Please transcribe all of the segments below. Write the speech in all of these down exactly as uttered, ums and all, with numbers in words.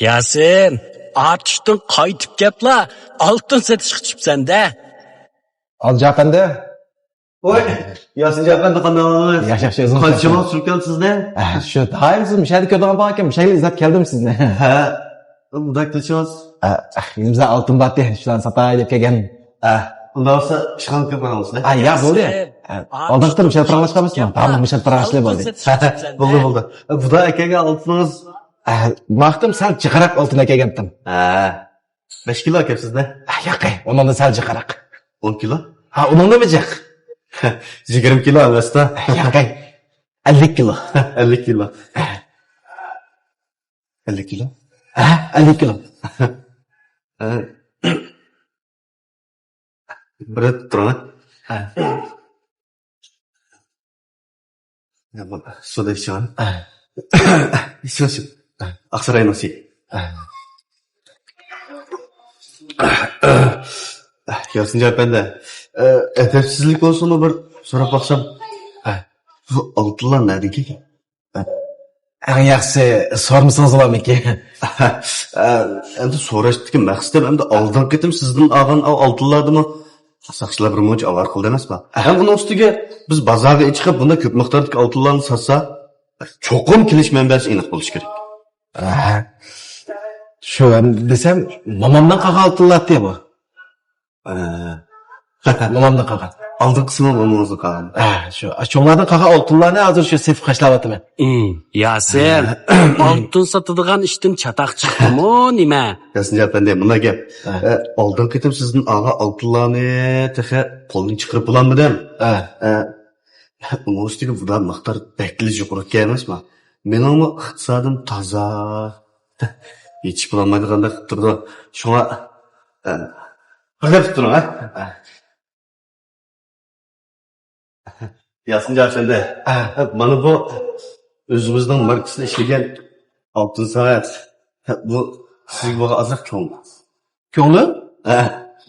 ياسىن، ئاتۇشتىن قايتىپ كەپلا ئالتۇن سېتىشقا چۈشۈپسەن-دە. ئالجا ئەپەندى. ۋاي، ياسىن ئەپەندى، قانداق ئەھۋالىڭىز؟ ياخشى، ياخشى، ئۆزىڭىز قانداق؟ قانچە مال سۈرۈپ كەلدى سىزنى؟ ئە، شۇ دائىم سىز مۇشۇ يەردە كۆرىدىغان بار ئىكەن، مۇشۇ يەردە ئىزدەپ كەلدىم سىزنى. ھە، مۇنداق تىنچىڭىز؟ ئە، ئە، ئىمزا ئالتۇن بارتى، شۇلارنى ساتاي دەپ كەلگەن. ئە، ئۇنداق بولسا ئىشخانىغا كىرىپ قاراڭلار. ئە، يا، بولدى. ئە، ئالدىن قىتىم مۇشۇ يەردە پاراڭلاشقانمىز. دائىم مۇشۇ يەردە پاراڭلاشقىلى بولدى. بولدى، بولدى. ئە، بۇدا ئەكەگە ئالتۇنىڭىز؟ ئە، ماختىم سەل جىقراق ئالتۇن ئەكەلگەنتىم. ھە. بەش كىلو ئەكەپسىز-دە؟ ھە، ياقەي، ئۇنىڭدىن سەل جىقراق. ئون كىلو؟ ھە، ئۇنىڭدىنمۇ جىق؟ يىگىرمە كىلو ئەمەس-دە. ھە، ياقەي. ئەللىك كىلو. ئەللىك كىلو. ئەللىك كىلو؟ ھە، ئەللىك كىلو. ھە. بىر تۇرۇڭ. ھە. يا، بۇ سۇدا ئىچىڭ. ھە. ئىچىڭ، ئىچىڭ. ھە. ئاقساراينىڭ سۈيى. ھە. ياسىنجان ئەپەندى، ئە، ئەدەپسىزلىك بولسىمۇ بىر سوراپ باقسام. ھە. بۇ ئالتۇنلار نەدىن كەلگەن؟ ئەڭ ياخشىسى سورىمىسىڭىز بولامىكىن؟ ئە، ئەمدى سوراشتىكى مەقسىتىم، ئەمدى ئالدىنقى قېتىم سىزدىن ئالغان ئاۋ ئالتۇنلاردىمۇ ساقچىلار بىر مۇنچە ئاۋارە قىلدى ئەمەسمۇ؟ ھەم ئۇنىڭ ئۈستىگە بىز بازارغا چىقىپ بۇنداق كۆپ مىقداردىكى ئالتۇنلارنى ساتسا، چوقۇم كېلىش مەنبەسى ئېنىق بولۇشى كېرەك. ئەھە. شۇ ھەم دېسەم، مومامدىن قالغان ئالتۇنلار بۇ. ئە. مومامدىن قالغان. ئالدىنقىسىمۇ مومىڭىزدىن قالغان. ئە، شۇ. ئە، چوڭلاردىن قالغان ئالتۇنلارنى ھازىر شۇ سېتىپ خەجلەۋاتىمەن. ئىم، ياسىن، ئالتۇن ساتىدىغان ئىشتىن چاتاق چىقتىمۇ نېمە؟ ياسىن ئەپەندى، مۇنداق گەپ. ئە. ئە، ئالدىنقى قېتىم سىزدىن ئالغان ئالتۇنلارنى تېخى قولدىن چىقىرىپ بولالمىدىم. ئە. ئە، ئۇنىڭ ئۈستىگە بۇدا مىقدار بەكلا يۇقىرى ئىكەن ئەمەسمۇ؟ مېنىڭمۇ ئىقتىسادىم تازا. يېتىشىپ بولالمايدىغاندەك قىلىپ تۇرىدۇ. شۇڭا، ئە، بىر گەپ تۇرۇڭ، ھە؟ ياسىنجان ئەپەندى، ئە. مانا بۇ ئۆزىمىزنىڭ ماركىسىدا ئىشلىگەن ئالتۇن سائەت. بۇ سىزگە بولغان ئازراق كۆڭۈل. كۆڭلۈم؟ ھە.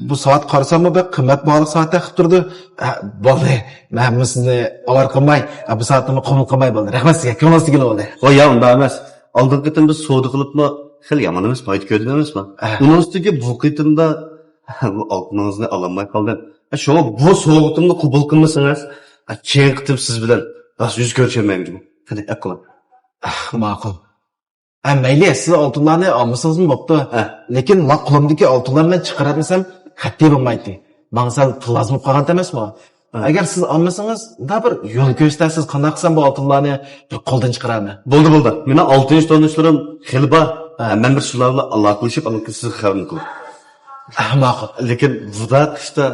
بۇ سائەت قارىساممۇ بەك قىممەت باھالىق سائەتتەك قىلىپ تۇرىدۇ. ھە، بولدى. مەن ھەممىسىنى ئاۋارە قىلماي، ھە، بۇ سائەتنىمۇ قوبۇل قىلماي بولدى. رەھمەت سىزگە، كۆڭلىڭىز تىگىلى بولدى. ۋاي، يا، ئۇنداق ئەمەس. ئالدىنقى قېتىم بىز سودا قىلىپمۇ خېلى يامان ئەمەس، پايدا كۆردۈم ئەمەسمۇ؟ ھە. ئۇنىڭ ئۈستىگە بۇ قېتىمدا بۇ ئالتۇنىڭىزنى ئالالماي قالدىم. شۇڭا بۇ سوۋغىتىمنى قوبۇل قىلمىسىڭىز، كېيىنقى قېتىم سىز بىلەن راست يۈز كۆرۈشەلمەيمەن. قېنى، ئەپ قىلىڭ. ماقۇل. ھە، مەيلى، سىز ئالتۇنلارنى ئالمىسىڭىزمۇ بوپتۇ. ھە. لېكىن ما قولۇمدىكى ئالتۇنلارنى مەن چىقىرالمىسام، قەتئىي بولمايتتى. ماڭا سەل تىل لازىم بولۇپ قالغانتى ئەمەسمۇ؟ ھە. ئەگەر سىز ئالمىسىڭىز، مۇنداق بىر يول كۆرسىتەرسىز، قانداق قىلسام بۇ ئالتۇنلارنى بىر قولدىن چىقىرارمەن. بولدى، بولدى. مېنىڭ ئالتىنچى تونۇشلىرىم خېلى بار. ھە. ھە، مەن بىر شۇلار بىلەن ئالاقىلىشىپ، ئالاقە سىزگە خەۋەرنى قىلىمەن. ھە، ماقۇل. لېكىن بۇدا قىشتا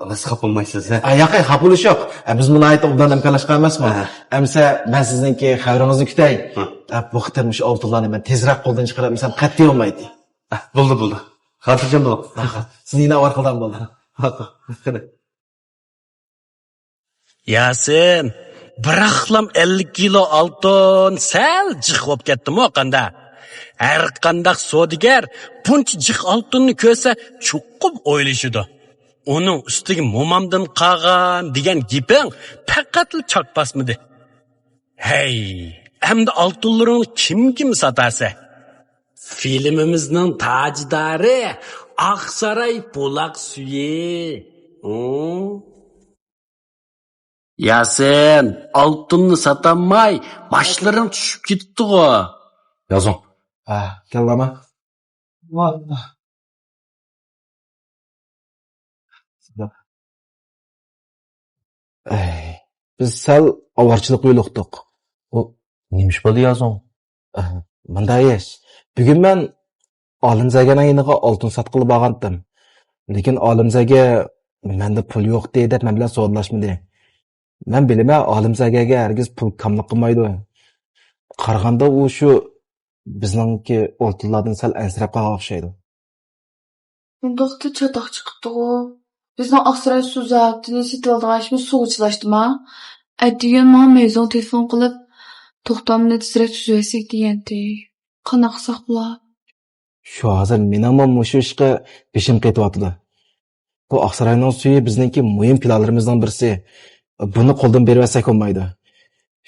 راست خاپا بولمايسىز، ھە؟ ھە، ياقەي، خاپا بولۇش يوق. ھە، بىز مۇنايىتى ئوبدان ھەمكارلاشقان ئەمەسمۇ؟ ھە. ئەمسە مەن سىزنىڭكى خەۋىرىڭىزنى كۈتەي. ھە. ھە، بۇ قېتىم مۇشۇ ئالتۇنلارنى مەن تېزرەك قولدىن چىقىرالمىسام قەتئىي بولمايتتى. ھە، بولدى، بولدى. خاتىرجەم بولۇڭ. ھە، سىزنى يەنە ئاۋارە قىلىدىغان بولدى. ھە. ياسىن، بىراقلام ئەللىك كىلو ئالتۇن سەل جىق بولۇپ كەتتىمۇ قاندا؟ ھەر قانداق سودىگەر بۇنچە جىق ئالتۇننى كۆرسە چوقۇم ئويلىشىدۇ. ئۇنىڭ ئۈستىگە مومامدىن قالغان دېگەن گېپىڭ پەقەتلا چاك باسمىدى. ھەي، ئەمدى ئالتۇنلىرىڭنى كىمگە ساتارسەن؟ فىلىمىمىزنىڭ تاجدارى ئاقساراي بۇلاق سۈيى. ھۇ؟ ياسىن، ئالتۇننى ساتالماي باشلىرىڭ چۈشۈپ كېتىپتىغۇ. يازىڭ. ھە، كەلدىما؟ ئەي، بىز سەل ئاۋارىچىلىق يولۇقتۇق. ئۇ نېمە ئىش بولدى يازىڭ؟ ئەھ، مۇنداق ئىش. بۈگۈن مەن ئالىمزادىنىڭ يېنىغا ئالتۇن ساتقىلى بارغانتىم. لېكىن ئالىمزادە مەندە پۇل يوقتى دەپ مەن بىلەن سودىلاشمىدى. مەن بىلىمەن، ئالىمزادىگە ھەرگىز پۇل كاملىق قىلمايدۇ. قارىغاندا ئۇ شۇ بىزنىڭكى ئالتۇنلاردىن سەل ئەنسىرەپ قالغان ئوخشايدۇ. بۇنداقتا چاتاق چىقىپتىغۇ. بىزنىڭ ئاقساراي سۇ زاۋۇتىنى سېتىۋالىدىغان ئىشىمىز سۇغا چىلاشتىما؟ ئەتىگەن ماڭا مەيزۇڭ تېلېفون قىلىپ، توختامنى تېزرەك تۈزۈۋەتسەك دېگەنتى. قانداق قىلساق بولا؟ شۇ ھازىر مېنىڭمۇ مۇشۇ ئىشقا بېشىم قېتىۋاتىدۇ. بۇ ئاقساراينىڭ سۈيى بىزنىڭكى مۇھىم پىلانلىرىمىزنىڭ بىرسى. بۇنى قولدىن بېرىۋەتسەك بولمايدۇ.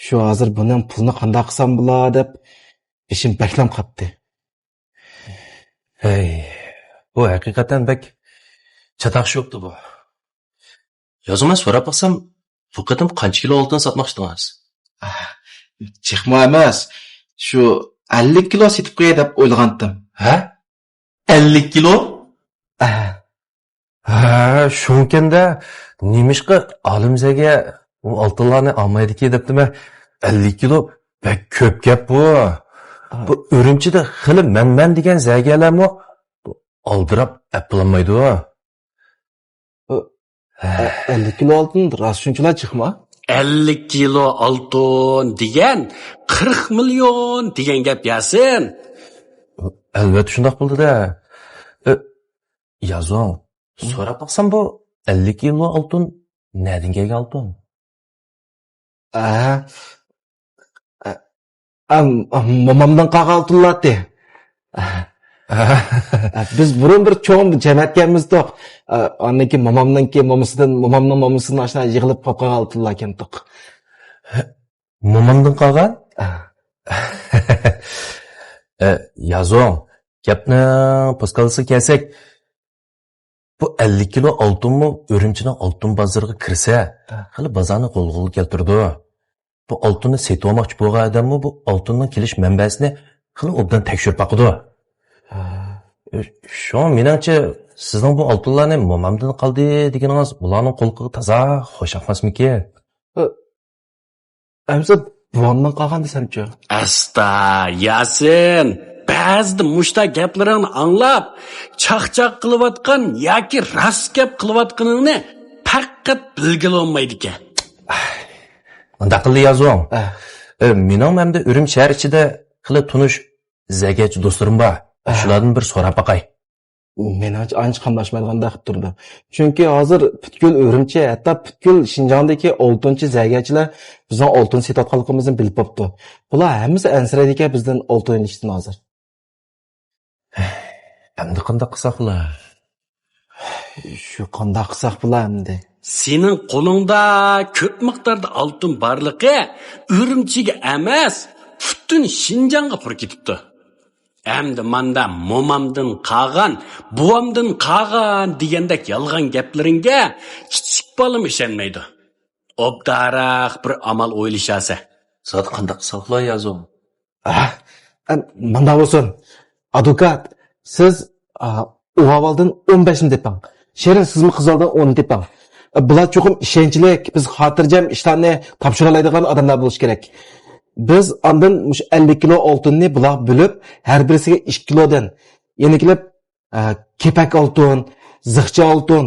شۇ ھازىر بۇنىڭ پۇلىنى قانداق قىلسام بولا دەپ بېشىم بەكلەم قاتتى. ھەي، بۇ ھەقىقەتەن بەك چاتاق چۈشۈپتۇ بۇ. يازۇڭ، مەن سوراپ باقسام، بۇ قېتىم قانچە كىلو ئالتۇن ساتماقچىدىڭىز؟ چىقما ئەمەس، شۇ ئەللىك كىلو سېتىپ قوياي دەپ ئويلىغانتىم. ھە؟ ئەللىك كىلو؟ ھە، شۇڭكەندە، نېمىشقا ئالىم زەگە ئۇ ئالتۇنلارنى ئالمايدىكى دەپتىمەن. ئەللىك كىلو بەك كۆپ گەپ بۇ. بۇ ئۈرۈمچىدە خېلى مەنمەن دېگەن زەگەلەرمۇ ئالدىراپ ئەپلانمايدۇ. ئەللىك كىلو ئالتۇن راست شۇنچىلا چىقما؟ ئەللىك كىلو ئالتۇن دېگەن قىرىق مىليون دېگەن گەپ، ياسىن. ئەلۋەتتە شۇنداق بولدى-دە. ئە، يازۇڭ، سوراپ باقسام، بۇ ئەللىك كىلو ئالتۇن نەدىن كەلگەن ئالتۇن؟ ئە، ئە، ئە، مومامدىن قالغان ئالتۇنلاتتى. ئە، بىز بۇرۇن بىر چوڭ بىر جەمەتكەنمىزدۇق. ئە، ئاندىن كېيىن مومامنىڭكى مومىسىدىن، مومامنىڭ مومىسىدىن ئاشۇنداق يىغىلىپ قاپ قالغان ئالتۇنلاركەنتۇق. مومامدىن قالغان؟ ئە، يازۇڭ، گەپنىڭ پوسكالىسىغا كەلسەك، بۇ ئەللىك كىلو ئالتۇنمۇ ئۈرۈمچىنىڭ ئالتۇن بازىرىغا كىرسە، خېلى بازارنى غۇلغۇلا كەلتۈرىدۇ. بۇ ئالتۇننى سېتىۋالماقچى بولغان ئادەممۇ بۇ ئالتۇننىڭ كېلىش مەنبەسىنى خېلى ئوبدان تەكشۈرۈپ باقىدۇ. شۇڭا مېنىڭچە، سىزنىڭ بۇ ئالتۇنلارنى مومامدىن قالدى دېگىنىڭىز ئۇلارنىڭ قۇلىقىغا تازا خۇش ياقماسمىكىن؟ ئەمىسە بوۋامدىن قالغان دېسەمچۇ؟ ئەستا، ياسىن، بەزىدە مۇشتا گەپلىرىڭنى ئاڭلاپ، چاقچاق قىلىۋاتقان ياكى راست گەپ قىلىۋاتقىنىڭنى پەقەت بىلگىلى بولمايدىكەن. ئۇنداق قىلدى يازۇڭ. ئە. ئە، مېنىڭ ھەمدە ئۈرۈمچى شەھەر ئىچىدە خېلى تونۇش زەگەچى دوستلىرىم بار. ئە. شۇلاردىن بىر سوراپ باقاي. مېنىڭچە ئانچە قاملاشمايدىغاندەك قىلىپ تۇرىدۇ. چۈنكى ھازىر پۈتكۈل ئۈرۈمچى، ھەتتا پۈتكۈل شىنجاڭدىكى ئالتۇنچى زەگەچىلەر بىزنىڭ ئالتۇن سېتىۋاتقانلىقىمىزنى بىلىپ بوپتۇ. بۇلار ھەممىسى ئەنسىرەيدىكەن بىزدىن ئالتۇن ئېلىشتىن ھازىر. ئەمدى قانداق قىلساق بولا؟ شۇ قانداق قىلساق بولا ئەمدى؟ سېنىڭ قولۇڭدا كۆپ مىقداردا ئالتۇن بارلىقى ئۈرۈمچىگە ئەمەس، پۈتۈن شىنجاڭغا پۇر كېتىپتۇ. ئەمدى ماندا مومامدىن قالغان، بوۋامدىن قالغان دېگەندەك يالغان گەپلىرىڭگە كىچىك بالىمۇ ئىشەنمەيدۇ. ئوبدانراق بىر ئامال ئويلىشاسەن. زادى قانداق قىلساق بولا يازۇڭ؟ ئە، ئە، مانداق بولسۇن. ئادۋوكات، سىز، ئا، ئۇ ئاۋالدىن ئون بەشنى تېپىڭ. شېرىن، سىزمۇ قىزالدىن ئوننى تېپىڭ. ئە، بۇلار چوقۇم ئىشەنچلىك، بىز خاتىرجەم ئىشلارنى تاپشۇرالايدىغان ئادەملەر بولۇشى كېرەك. بىز ئاندىن مۇشۇ ئەللىك كىلو ئالتۇننى بۇلارغا بۆلۈپ، ھەر بىرسىگە ئىككى كىلودىن، يەنە كېلىپ، ئە، كېپەك ئالتۇن، زىخچە ئالتۇن،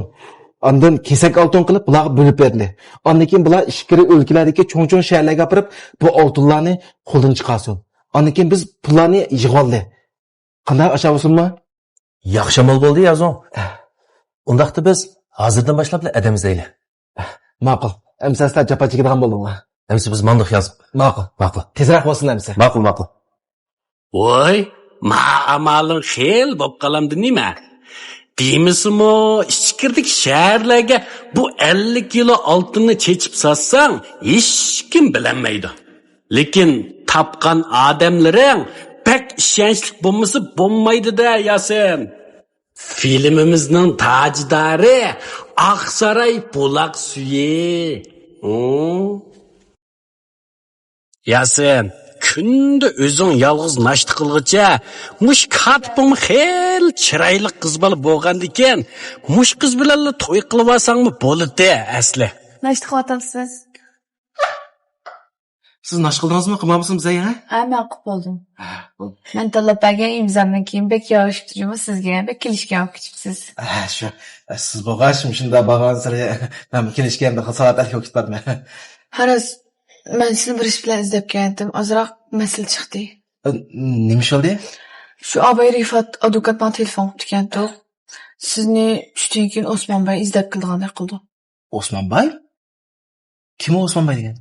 ئاندىن كېسەك ئالتۇن قىلىپ بۇلارغا بۆلۈپ بېرىلدى. ئاندىن كېيىن بۇلار ئىچكىرى ئۆلكىلەردىكى چوڭ-چوڭ شەھەرلەرگە ئاپىرىپ، بۇ ئالتۇنلارنى قولدىن چىقارسۇن. ئاندىن كېيىن بىز پۇللارنى يىغىۋالدى. قانداق، ئاشۇ بولسۇنمۇ؟ ياخشى ئامال بولدى، يازۇڭ. ئۇنداقتا بىز ھازىردىن باشلاپلا ئادەم ئىزدەيلى. ماقۇل. ئەمىسە سىلەر جاپا چېكىدىغان بولدۇڭلار. ئەمىسە بىز ماڭدۇق، يازۇڭ. ماقۇل. ماقۇل. تېزرەك بولسۇن ئەمىسە. ماقۇل، ماقۇل. ۋوي، ما ئامالىڭ خېلى بولۇپ قالامدۇ نېمە؟ دېمىسىمۇ، ئىچكىرىدىكى شەھەرلەرگە بۇ ئەللىك كىلو ئالتۇننى چېچىپ ساتساڭ، ھېچكىم بىلەلمەيدۇ. لېكىن تاپقان ئادەملىرىڭ بەك ئىشەنچلىك بولمىسا بولمايدۇ-دە، ياسىن. فىلىمىمىزنىڭ تاجدارى ئاقساراي بۇلاق سۈيى. ھە؟ ياسىن، كۈندە ئۆزۈڭ يالغۇز ناشتا قىلغۇچە، مۇشۇ كاتىپىڭمۇ خېلى چىرايلىق قىز بالا بولغاندىكىن، مۇشۇ قىز بىلەنلا توي قىلىۋالساڭمۇ بولىدۇ ئەسلى. ناشتا قىلىۋاتامسىز؟ سىز ناشتا قىلدىڭىزمۇ؟ قىلماپسىز يا؟ ھە، مەن قىلىپ بولدۇم. ھە، بولدى. مەن تاللاپ بەرگەن ئىمزامدىن كېيىن بەك يارىشىپتۇ جۇمۇ سىزگە، بەك كېلىشكەن بولۇپ كېتىپسىز. ھە، شۇ. سىز بولغاچ، مۇشۇنداق بارغانسېرى مەنمۇ كېلىشكەن بىر خىل ساۋابەتلىك بولۇپ كېتىپتىمەن. ھە راست، مەن سىزنى بىر ئىش بىلەن ئىزدەپ كەلدىم. ئازراق مەسىلە چىقتى. نېمە ئىش بولدى؟ شۇ ئاباي رىفات ئادۋوكات ماڭا تېلېفون قىپتىكەنتۇ. سىزنى چۈشتىن كېيىن ئوسمان باي ئىزدەپ كېلىدىغاندەك قىلىدۇ. ئوسمان باي؟ كىم ئۇ ئوسمان باي دېگەن؟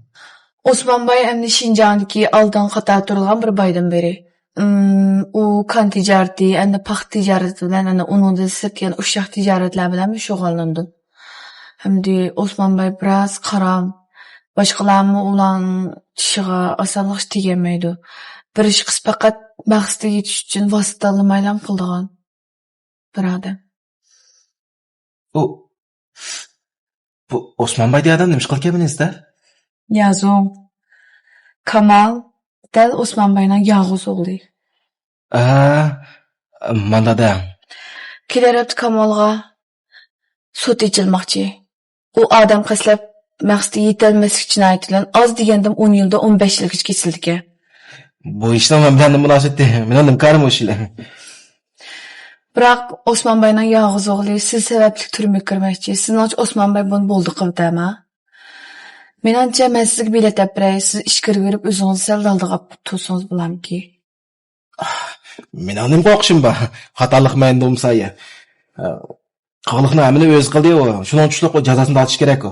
ئوسمان باي ئەمدى شىنجاڭدىكى ئالدىنقى قاتاردا تۇرىدىغان بىر بايدىن بىرى. ئىم، ئۇ كان تىجارىتى، ئەمدى پاختا تىجارىتى بىلەن، ئەنە ئۇنىڭدىن سىرت يەنە ئۇششاق تىجارەتلەر بىلەن شۇغۇللىنىدۇ. ئەمدى ئوسمان باي بىراز قارام. باشقىلارمۇ ئۇلارنىڭ چىشىغا ئاسانلىقچە تېگەلمەيدۇ. بىر ئىش قىلسا پەقەت مەقسىتىگە يېتىش ئۈچۈن ۋاسىتە تاللىمايلا قىلىدىغان. بىر ئادەم. ئۇ، بۇ ئوسمانباي دېگەن ئادەم نېمە ئىش قىلىدىكەن بۇنى ئىزدەپ؟ نىيازۇڭ، كامال دەل ئوسمانباينىڭ يالغۇز ئوغلى. ئا، ماندا دەڭ. كېلەر ھەپتە كامالغا سوت ئېچىلماقچى. ئۇ ئادەم قەستلەپ مەقسىتىگە يېتەلمەسلىك جىنايىتى بىلەن ئاز دېگەندىمۇ ئون يىلدىن ئون بەش يىلغىچە كېسىلىدىكەن. بۇ ئىشنىڭ مەن بىلەن نېمە مۇناسىۋىتى؟ مېنىڭ نېمە كارىم ئۇ ئىش بىلەن؟ بىراق ئوسمانباينىڭ يالغۇز ئوغلى سىز سەۋەبلىك تۈرمىگە كىرمەكچى. سىزنىڭچە ئوسمانباي بۇنى بولدى قىلدىما؟ مېنىڭچە، مەن سىزگە بېلەت ئەپ بېرەي، سىز ئىچكىرىگە كىرىپ ئۆزىڭىزنى سەل دالدىغا ئاپىرىپ تۇرسىڭىز بولامكى؟ مېنىڭ نېمە قورقۇشۇم بار؟ خاتالىق مەندە بولمىسا يا. قىلغانلىقنىڭ ھەممىنى ئۆزى قىلدى ئۇ. شۇنىڭ ئۈچۈن ئۇ جازاسىنى تارتىشى كېرەك ئۇ.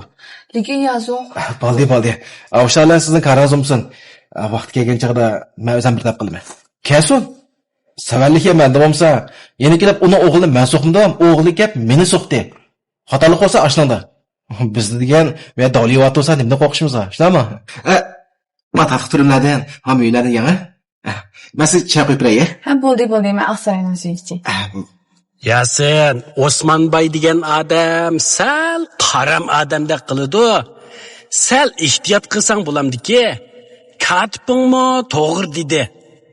لېكىن يازۇڭ. بولدى، بولدى. ئاشۇلار بىلەن سىزنىڭ كارىڭىز بولمىسۇن. ۋاقتى كەلگەن چاغدا مەن ئۆزۈم بىر گەپ قىلىمەن. كەلسۇن. سەۋەنلىك يا مەندە بولمىسا، يەنە كېلىپ ئۇنىڭ ئوغلىنى مەن سوقمىدىم، ئوغلى كەپ مېنى سوقتى. خاتالىق بولسا ئاشۇنىڭدا. بىزدە دېگەن ۋە داۋلىۋاتۇرسا نېمىدىن قورقۇشىمىز بار، شۇنداقمۇ؟ ئە، ما تارتلىق تۈرۈملەردىن، ھەم ئۆيلەردىن يەڭە. ئە، مەن سىزگە چاي قۇيۇپ بېرەي. ھە، بولدى، بولدى، مەن ئاقساراينىڭ سۈيى ئىچەي. ئە، بۇ- ياسىن، ئوسمانباي دېگەن ئادەم سەل قارام ئادەمدەك قىلىدۇ. سەل ئېھتىيات قىلساڭ بولامدىكى. كاتىپىڭمۇ توغرا دېدى.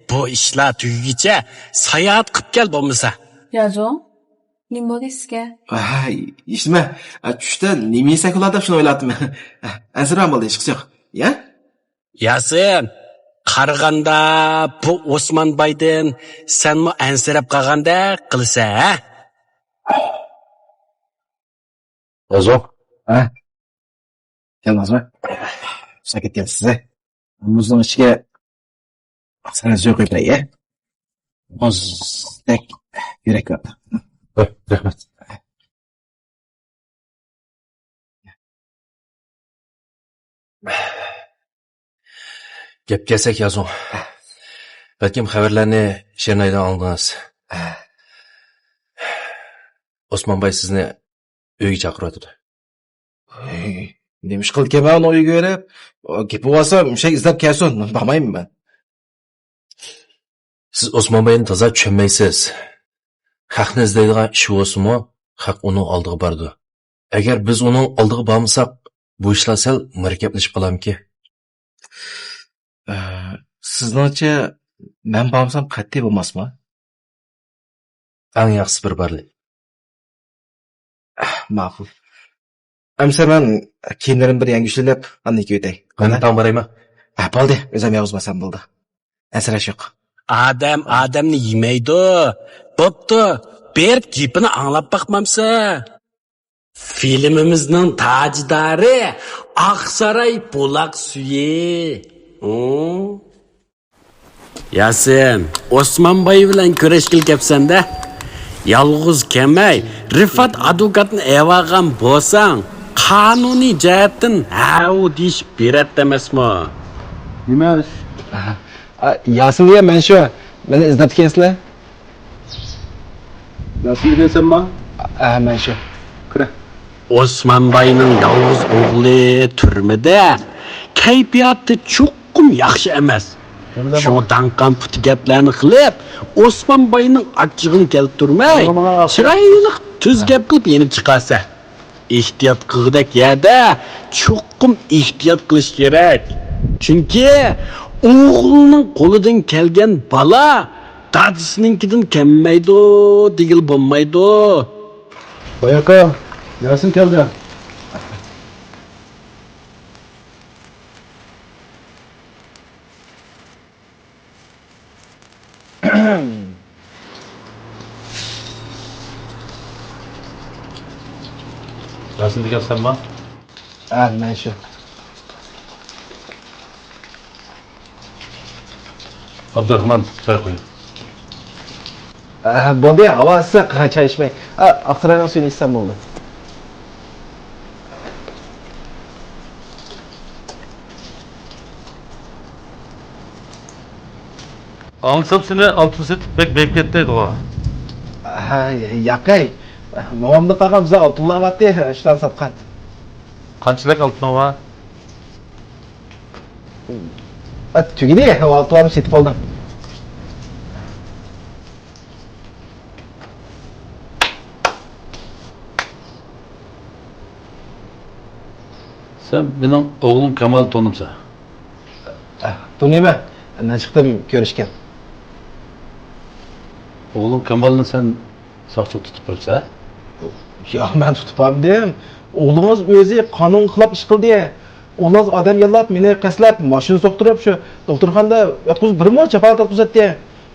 بۇ ئىشلار تۈگىگىچە ساياھەت قىپ كەل بولمىسا. يازۇڭ. نېمە بولدى سىزگە؟ ھەي، ھېچنېمە. ئە، چۈشتە نېمە يېسەك بولار دەپ شۇنى ئويلاۋاتىمەن. ئە، ئەنسىرىمەڭ، بولدى، ھېچقىسى يوق. يا؟ ياسىن، قارىغاندا بۇ ئوسمانبايدىن سەنمۇ ئەنسىرەپ قالغاندەك قىلىسەن، ھە؟ يازۇڭ. ھە؟ كەلدىڭىزمۇ؟ ئۇزاق كەتكەنسىز، ھە؟ مۇزنىڭ ئىچىگە سەل سۇ قۇيۇپ بېرەي، ھە؟ مۇزدەك يۈرەك بار. ھە، رەھمەت. گەپكە كەلسەك يازۇڭ. بەلكىم خەۋەرلەرنى شېرىنايدىن ئاڭلىدىڭىز. ئوسمانباي سىزنى ئۆيگە چاقىرىۋاتىدۇ. ھەي، نېمە ئىش قىلىدىكەنمەن ئۇنىڭ ئۆيىگە بېرىپ؟ گېپى بولسا مۇشۇ ئىزدەپ كەلسۇن، بارمايمەن مەن. سىز ئوسمانباينى تازا چۈشەنمەيسىز. خەقنى ئىزدەيدىغان ئىشى بولسىمۇ، خەق ئۇنىڭ ئالدىغا بارىدۇ. ئەگەر بىز ئۇنىڭ ئالدىغا بارمىساق، بۇ ئىشلار سەل مۇرەككەپلىشىپ قالامىكى؟ ئە، سىزنىڭچە، مەن بارمىسام قەتئىي بولماسمۇ؟ ئەڭ ياخشىسى بىر بارلى. ئە، ماقۇل. ئەمسە مەن كىيىملىرىمنى بىر يەڭگۈشلەپ، ئاندىن كېلىۋېتەي. مەن تاڭ بارايمۇ؟ ئە، بولدى، ئۆزۈم يالغۇز بارسام بولدى. ئەنسىرەش يوق. ئادەم ئادەمنى يېمەيدۇ. بوپتۇ، بېرىپ گېپىنى ئاڭلاپ باقمامسەن؟ فىلىمىمىزنىڭ تاجدارى، ئاقساراي بۇلاق سۈيى. ھۇ؟ ياسىن، ئوسمانباي بىلەن كۆرۈشكىلى كەپسەندە. يالغۇز كەلمەي، رىفات ئادۋوكاتنى ئېۋالغان بولساڭ، قانۇنىي جەھەتتىن ھەۋۇ دېيىشىپ بېرەتتى ئەمەسمۇ؟ نېمە؟ ئا، ياسىن دېگەن مەن شۇ. مېنى ئىزدەپتىكەنسىلەر. ياسىن دېگەن سەنما؟ ئا، مەن شۇ. كىرە. ئوسمانباينىڭ يالغۇز ئوغلى تۈرمىدە. كەيپىياتى چوقۇم ياخشى ئەمەس. شۇڭا داڭقان پۇتى گەپلەرنى قىلىپ، ئوسمانباينىڭ ئاچچىقىنى كەلتۈرمەي، چىرايلىق تۈز گەپ قىلىپ يېنىپ چىقارسەن. ئېھتىيات قىلغۇدەك يەردە چوقۇم ئېھتىيات قىلىش كېرەك. چۈنكى ئوغۇلنىڭ قولىدىن كەلگەن بالا دادىسىنىڭكىدىن كەممەيدۇ دېگىلى بولمايدۇ. باي ئاكا، ياسىن كەلدى. ياسىن دېگەن سەنما؟ ھە، مەن شۇ. ئابدۇراخمان، چاي قۇيۇڭ. ئە، بولدى، ھاۋا ئىسسىق، چاي ئىچمەي. ئە، ئاقساراينىڭ سۈيىنى ئىچسەم بولدى. ئاڭلىسام سېنى ئالتۇن سېتىپ بەك بېيىپ كەتتى دەيدىغۇ. ھە، ياقەي. مومامدىن قالغان بىزنىڭ ئالتۇنلار بارتى، شۇلارنى ساتقان. قانچىلىك ئالتۇنۇڭ بار؟ ئە، تۈگىدى، ئالتۇنلارنى سېتىپ ئالدىم. سەن مېنىڭ ئوغلۇم كامالنى تونۇمسەن؟ ئە، تونۇيمەن. نەچچە قېتىم كۆرۈشكەن. ئوغلۇڭ كامالنى سەن ساقچىغا تۇتۇپ بېرىپسەن؟ ياق، مەن تۇتۇپ بارمىدىم. ئوغلىڭىز ئۆزى قانۇنغا خىلاپ ئىش قىلدى. ئوغلىڭىز ئادەم ياللاپ، مېنى قەستلەپ، ماشىنا سوقتۇرۇپ، شۇ دوختۇرخانىدا ياتقۇزۇپ، بىرمۇ جاپا تارتقۇزاتتى.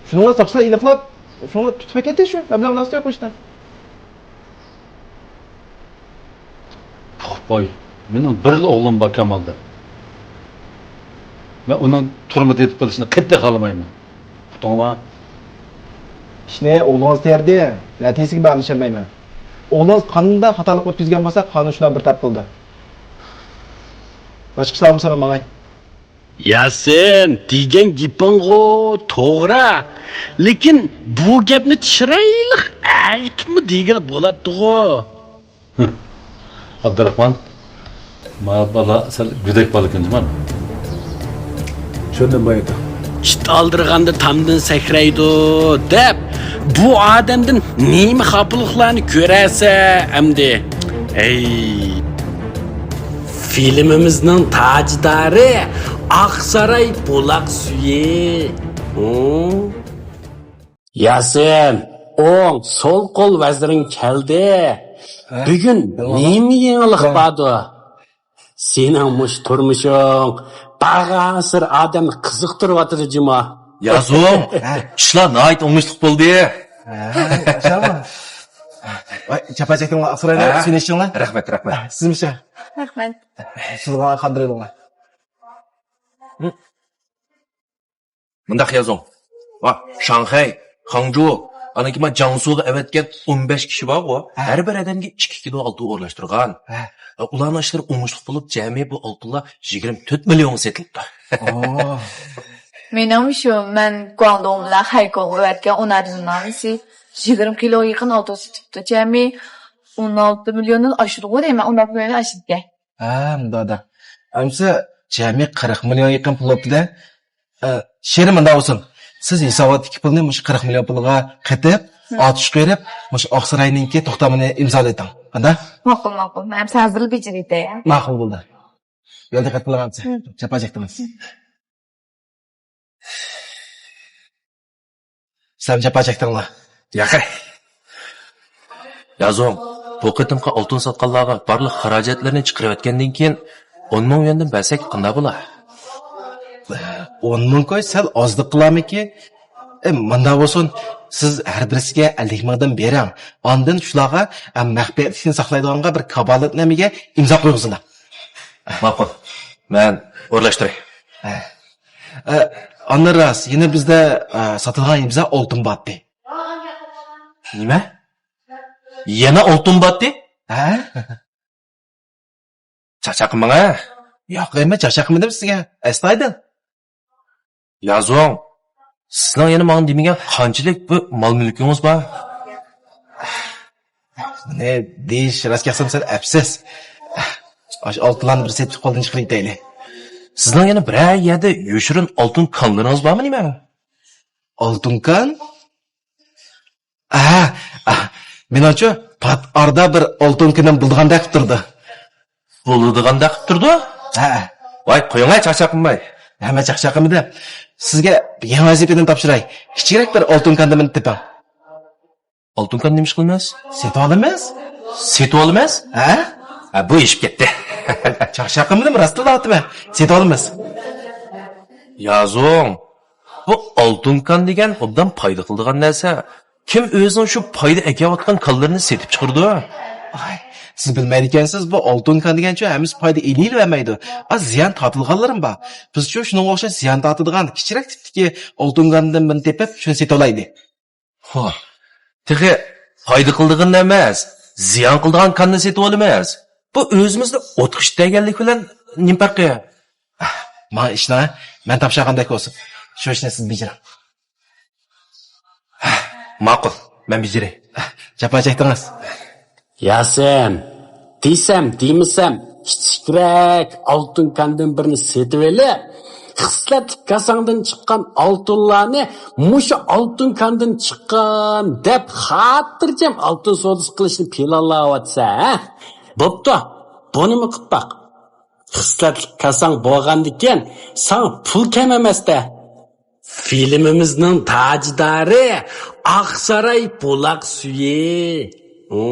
شۇنىڭغا ساقچىلار ئېنىقلاپ، شۇنى تۇتۇپ ئەكەتتى شۇ. مەن بىلەن مۇناسىۋىتى يوق بۇ ئىشتا. پۇخ بوي، مېنىڭ بىرلا ئوغلۇم بار كامال دەپ. مەن ئۇنىڭ تۈرمىدە يېتىپ قېلىشىنى قەتئىي خالىمايمەن. ئۇقتۇڭما؟ ئىشنى ئوغلىڭىز تېرىدى، نەتىجىسىگە بارمىشالمايمەن. ئوغلىڭىز قانداق خاتالىق ئۆتكۈزگەن بولسا، قانۇن شۇنداق بىر تەرەپ قىلىدۇ. باشقا سوئال بولسا ماڭاي. ياسىن، دېگەن گېپىڭغۇ توغرا. لېكىن بۇ گەپنى چىرايلىق ئېيتىپمۇ دېگىلى بولاتتىغۇ. ئابدۇراخمان، ما بالا سەل گۆدەك بالىكەن جۇما. چۈشەندىم بايىتى. ئىت ئالدىرىغاندا تامدىن سەكرەيدۇ دەپ، بۇ ئادەمدىن نېمە خاپىلىقلارنى كۆرەسە ئەمدى. ھەي. فىلىمىمىزنىڭ تاجدارى، ئاقساراي بۇلاق سۈيى. ھۇ؟ ياسىن، ئوڭ، سول قول ۋەزىرىڭ كەلدى. ھە؟ بۈگۈن نېمە يېڭىلىق باردۇ؟ سېنىڭ مۇشۇ تۇرمۇشۇڭ بارغانسېرى ئادەمنى قىزىقتۇرۇۋاتىدۇ جۇما. يازۇڭ، ئىشلار ناھايىتى ئوڭۇشلۇق بولدى. ھە، ماشائاللا. ۋاي، جاپا چەكتىڭلار، ئاقسارايلار، ھە. سېنىڭ ئىشىڭلار. رەھمەت، رەھمەت. ھە، سىزمۇ شۇ. رەھمەت. سىزغا قاندۇرۇۋېلىڭلار. مۇنداق يازۇڭ. ۋا، شاڭخەي، خاڭجۇ، ئانىكى ما جياڭسۇغا ئەۋەتكەن ئون بەش كىشى بارغۇ، ھە. ھەر بىر ئادەمگە ئىككى كىلو ئالتۇن ئورۇنلاشتۇرغان. ھە. ئۇلارنىڭ ئىشلىرى ئوڭۇشلۇق بولۇپ، جەمئىي بۇ ئالتۇنلار يىگىرمە تۆت مىليونغا سېتىلىپتۇ. ئوو. مېنىڭمۇ شۇ، مەن گۇاڭدۇڭ بىلەن خەيكوڭغا ئەۋەتكەن ئون ئالتە نامىسى يىگىرمە كىلوغا يېقىن ئالتۇن سېتىپتۇ. جەمئىي ئون ئالتە مىليوندىن ئاشىدىغۇ دەيمەن، ئون ئالتە مىليوندىن ئاشىدىكەن. ھە، مۇنداق. ئەمسە جەمئىي قىرىق مىليون يېقىن پۇل بوپتۇ-دە. ئە، شېرىن، مۇنداق بولسۇن. سىز ھېساباتتىكى پۇلنى مۇشۇ قىرىق مىليون پۇلغا قېتىپ، ھە. ئاتۇش قويۇپ، مۇشۇ ئاقساراينىڭكى توختامىنى ئىمزالىۋېتىڭ. قانداق؟ ماقۇل، ماقۇل. مەن ھازىرلا بېجىرىۋېتەي. ماقۇل بولدى. يول دىققەت قىلىڭ ئەمسە. ھە. جاپا چەكتىڭىز. ھە. سەن جاپا چەكتىڭلار. ياقەي. يازۇڭ، بۇ قېتىمقى ئالتۇن ساتقانلارغا بارلىق خىراجەتلىرىنى چىقىرىۋەتكەندىن كېيىن، ئون مىڭ يۈەندىن بەرسەك قانداق بولا؟ ئون مىڭ كوي سەل ئازدۇق قىلارمىكىن؟ ئە، مۇنداق بولسۇن، سىز ھەر بىرسىگە ئەللىك مىڭدىن بېرىڭ. ئاندىن شۇلارغا، ئە، مەخپىيەتلىكنى ساقلايدىغانغا بىر كاپالەتنامىگە ئىمزا قويغۇزىلا. ماقۇل. مەن ئورۇنلاشتۇراي. ھە. ئە، ئاندىن راست، يەنە بىزدە، ئە، ساتىدىغان يېمىزە ئالتۇن باتتى. نېمە؟ يەنە ئالتۇن باتتى؟ ھە؟ چاقچاق قىلماڭ ھە. ياق، مەن چاقچاق قىلمىدىم سىزگە. ئەستايىدىل. يازۇڭ، سىزنىڭ يەنە ماڭا دېمىگەن قانچىلىك بۇ مال-مۈلكىڭىز بار؟ بۇنى دېيىش راست گەپسەم سەل ئەپسىز. ئاشۇ ئالتۇنلارنى بىر سېتىپ قولدىن چىقىرىپ كېتەيلى. سىزنىڭ يەنە بىرەر يەردە يوشۇرۇن ئالتۇن كانلىرىڭىز بارمۇ نېمە؟ ئالتۇن كان؟ ئاھا، ئاھ، مېنىڭچۇ، پات ئارىدا بىر ئالتۇن كېنىم بولىدىغاندەك قىلىپ تۇرىدۇ. بولىدىغاندەك قىلىپ تۇرىدۇ؟ ھە. ۋاي، قويۇڭاي، چاقچاق قىلماي. ھە، مەن چاقچاق قىلمىدىم. سىزگە يېڭى ۋەزىپىدىن تاپشۇراي. كىچىكرەك بىر ئالتۇن كاندا مېنى تېپىڭ. ئالتۇن كان نېمە ئىش قىلىمىز؟ سېتىۋالىمىز. سېتىۋالىمىز؟ ھە؟ ھە، بۇ ئېشىپ كەتتى. چاقچاق قىلمىدىم، راستلا ئاتىمەن. سېتىۋالىمىز. يازۇڭ، بۇ ئالتۇن كان دېگەن ئوبدان پايدا قىلىدىغان نەرسە. كىم ئۆزىنىڭ شۇ پايدا ئەكەۋاتقان كانلىرىنى سېتىپ چىقىرىدۇ؟ ئاي، سىز بىلمەيدىكەنسىز، بۇ ئالتۇن كان دېگەنچۇ ھەممىسى پايدا ئېلىۋەرمەيدۇ. ئاز زىيان تارتىدىغانلىرىمۇ بار. بىزچۇ شۇنىڭغا ئوخشاش زىيان تارتىدىغان كىچىكرەك تىپتىكى ئالتۇن كاندىن بىرنى تېپىپ، شۇنى سېتىۋالايلى. خو، تېخى پايدا قىلىدىغان ئەمەس، زىيان قىلىدىغان كاننى سېتىۋالىمىز. بۇ ئۆزىمىزنى ئوتقا ئىتتەرگەنلىك بىلەن نېمە پەرقى؟ ماڭا ئىشنى، مەن تاپشۇرغاندەك بولسۇن. شۇ ئىشنى سىز بېجىرىڭ. ماقۇل، مەن بېجىرەي. جاپا چەكتىڭىز. ياسىن، دېسەم، دېمىسەم، كىچىكرەك ئالتۇن كاندىن بىرنى سېتىۋېلىپ، خىسلەتلىك كاساڭدىن چىققان ئالتۇنلارنى مۇشۇ ئالتۇن كاندىن چىققان دەپ خاتىرجەم ئالتۇن سودىسى قىلىشنى پىلانلاۋاتىسەن، ھە؟ بوپتۇ، بۇنىمۇ قىلىپ باق. خىسلەتلىك كاساڭ بولغاندىكىن، ساڭا پۇل كەم ئەمەستە. فىلىمىمىزنىڭ تاجدارى، ئاقساراي بۇلاق سۈيى. ھۇ؟